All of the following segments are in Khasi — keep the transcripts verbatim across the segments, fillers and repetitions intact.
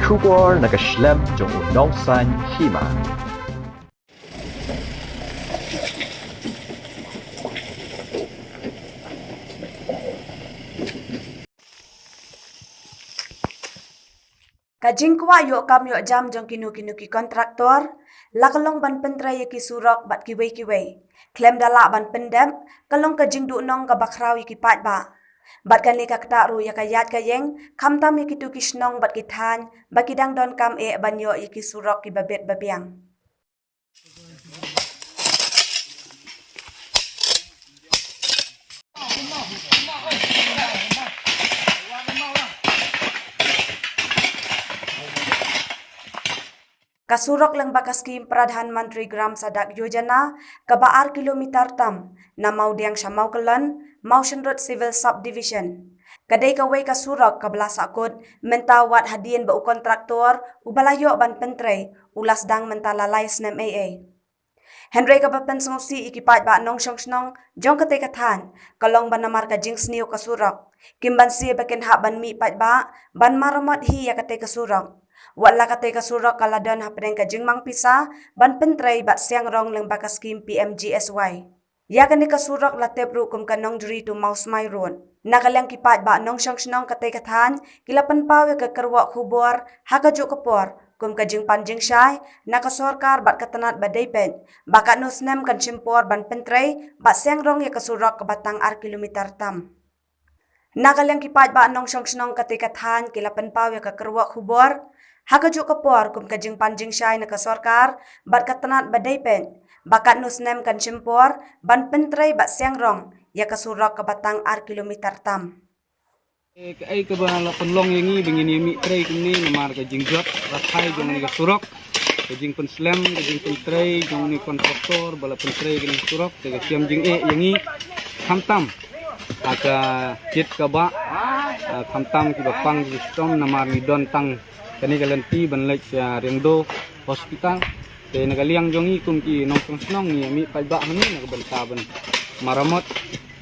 Khubor na ka shlem jong u nongsan hima. Ka jingkwah ïoh kam ïoh jam jong kino kino ki kontraktor la ka long ban pyntrei ïa ki surok bad kiwei kiwei. Khlem da lah ban pyndep, ka long ka jingduhnong kaba khraw ïa ki paidbah. Bad kane ka ktah ruh ïa ka ïaid ka ïeng, khamtam ïa kito ki shnong bad ki thaiñ ba ki dang donkam eh ban ïoh ïa ki surok kiba bit ba biang. Ka surok lyngba ka skim Pradhan Mantri Gram Sadak Yojana kaba ar kilometer tam na Mawdiang sha Mawkyllon, Mawshynrut Civil Subdivision. Ka dei kawei ka surok kaba la sahkut mynta wat hadien ba u kontraktor uba la ïoh ban pyntrei u la sdang mynta la lai snem ei ei. Hynrei kaba pynsngewsih ïa ki paidbah nongshong shnong jong katei ka thaiñ ka long ba namar ka jingsniew ka surok, kim banse ba kin hap ban mih paidbah ban maramot hi ïa katei ka surok. Wat la katei ka surok ka la don hapdeng ka jingmang pisa ban pyntrei bad siang rong lyngba ka skim P M G S Y. Ïa kane ka surok la tip ruh kum ka Nongjri to Mawsmai Road. Na ka liang ki paidbah nongshong shnong katei ka thaiñ ki la pynpaw ïa ka kyrwoh khubor ha kajuh ka por kum ka jingpan jingshai na ka sorkar bad ka tnat ba dei peit ba katno snem kan shim por ban pyntrei bad siang rong ïa ka surok kaba tang ar kilometer tam. Na ka liang ki paidbah nongshong shnong katei ka thaiñ ki la pynpaw ïa ka kyrwoh khubor ha kajuh ka por kum ka jingpan jingshai na ka sorkar bad ka tnat ba dei peit ba katno snem kan shim por ban pyntrei bad siang rong ïa ka surok kaba tang ar kilometer tam. Kaei kaba la pynlong ïa ngi ba ngin ïa mih trei kumne namar ka jingjot rathai jong kane ka surok, ka jingpynslem, ka jingpyntrei jong une u kontraktor ba la pyntrei kane ka surok, te ka shem jingeh ïa ngi khamtam ha ka kit ka bah, ah, khamtam kiba pang ki shitom namar ngi don tang kane ka lynti ban leit sha Riangdo Hospital. Te na ka liang jong ngi kum ki nongshong shnong ngi ïa mih paidbah hangne na ka bynta ban maramot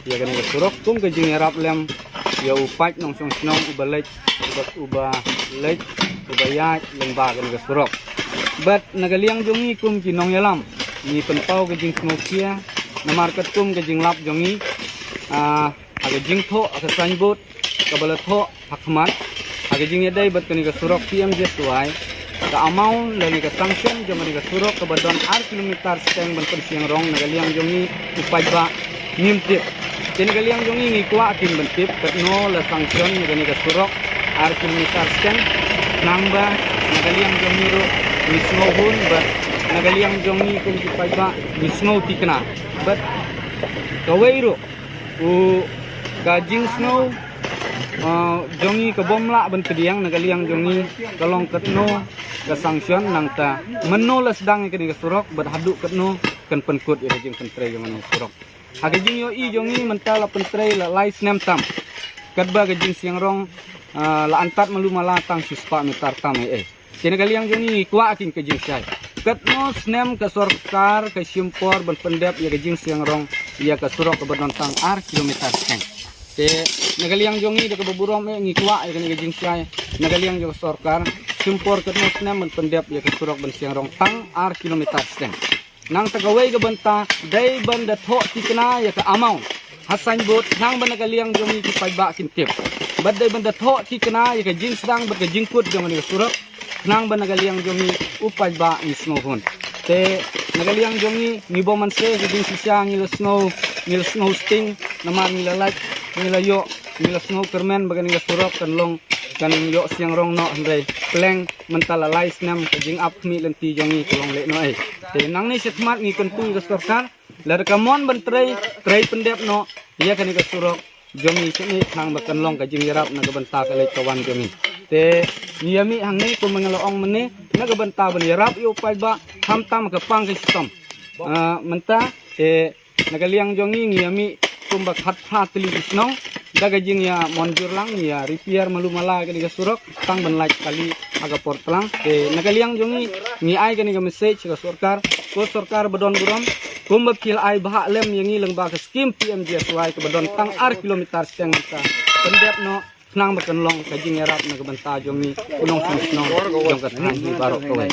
ïa kane ka surok kum ka jingïarap lem ïa u paid nongshong shnong uba leit, uba, uba leit, uba ïaid lyngba kane ka surok. Bad na ka liang jong ngi kum ki nongïalam ngi pynpaw ka jingsngewkhia namar katkum ka jinglap jong ngi, ah, ha ka jingthoh ha ka signboard kaba la thoh ha khmat ha ka jingïadei bad kane ka surok P M G S Y, ka amount lane ka sanction jong kane ka surok kaba don ar kilometer shiteng ban pynsiang rong na ka liang jong ngi u paidbah ngim tip. Te na ka liang jong ngi ngi kwah kin ban tip katno la sanction ïa kane ka surok ar kilometer shiteng, khnang ba na ka liang jong ngi ruh ngi sngewhun bad na ka liang jong ngi kum ki paidbah ngi sngew thikna. Bad kawei ruh u ka jingsngew, ah, jong ngi ka bym lah ban pdiang na ka liang jong ngi ka long katno ka sanction nangta mynno la sdang ïa kane ka surok bad haduh katno kan pynkut ïa ka jingpyntrei jong kane ka surok. Ha ka jingïohi jong ngi mynta la pyntrei la lai snem tam katba ka jingsiang rong, ah, la antat malu mala tang shispah meter tam ei ei. Te na ka liang jong ngi ngi kwah kin ka jingshai katno snem ka sorkar ka shim por ban pyndep ïa ka jingsiang rong ïa ka surok kaba don tang ar kilometer shiteng. Te na ka liang jong ngi da kaba burom eh ngi kwah ïa kane ka jingshai na ka liang jong ka sorkar, shim por katno snem ban pyndep ïa ka surok ban siang rong tang ar kilometer shiteng. Nangta kawei ka bynta dei ban da thoh thikna ïa ka amount ha signboard khnang ba na ka liang jong ngi ki paidbah kin tip. Bad dei ban da thoh thikna ïa ka jingsdang bad ka jingkut jong kane ka surok khnang ba na ka liang jong ngi u paidbah ngi sngewhun. Te na ka liang jong ngi ngi bym banse ka jingshisha ngi la sngew, ngi la sngew sting namar ngi la lait, ngi la ïoh, ngi la sngew kyrmen ba kane ka surok kan long kan ïoh siang rong noh hynrei pleng mynta la lai snem ka jingap khmih lynti jong ngi ka long leh noh ei. Te nangne shakhmat ngi kyntu ïa ka sorkar lada ka mon ban trei, trei pyndep noh ïa kane ka surok jong ngi shane khnang ba kan long ka jingïarap na ka bynta ka leit ka wan jong ngi. Te ngi ïa mih hangne kumba nga la ong mynne na ka bynta ban ïarap ïa u paidbah khamtam ka pang ka shitom. Ah, mynta te na ka liang jong ngi ngi ïa mih kumba khatphra tylli ki shnong da ka jingïa mon jur lang ngi ïa repair malu mala kane ka surok tang ban lait kali ha ka por tlang. Te na ka liang jong ngi ngi ai kane ka message ka sorkar, ko sorkar ba don burom kumba phi la ai bha lem ïa ngi lyngba ka skim P M G S Y kaba don tang ar kilometer shiteng mynta, pyndep noh Nang ba kan long ka jingïarap na ka bynta jong ngi u nongshong shnong jong ka thaiñ hi baroh kawei.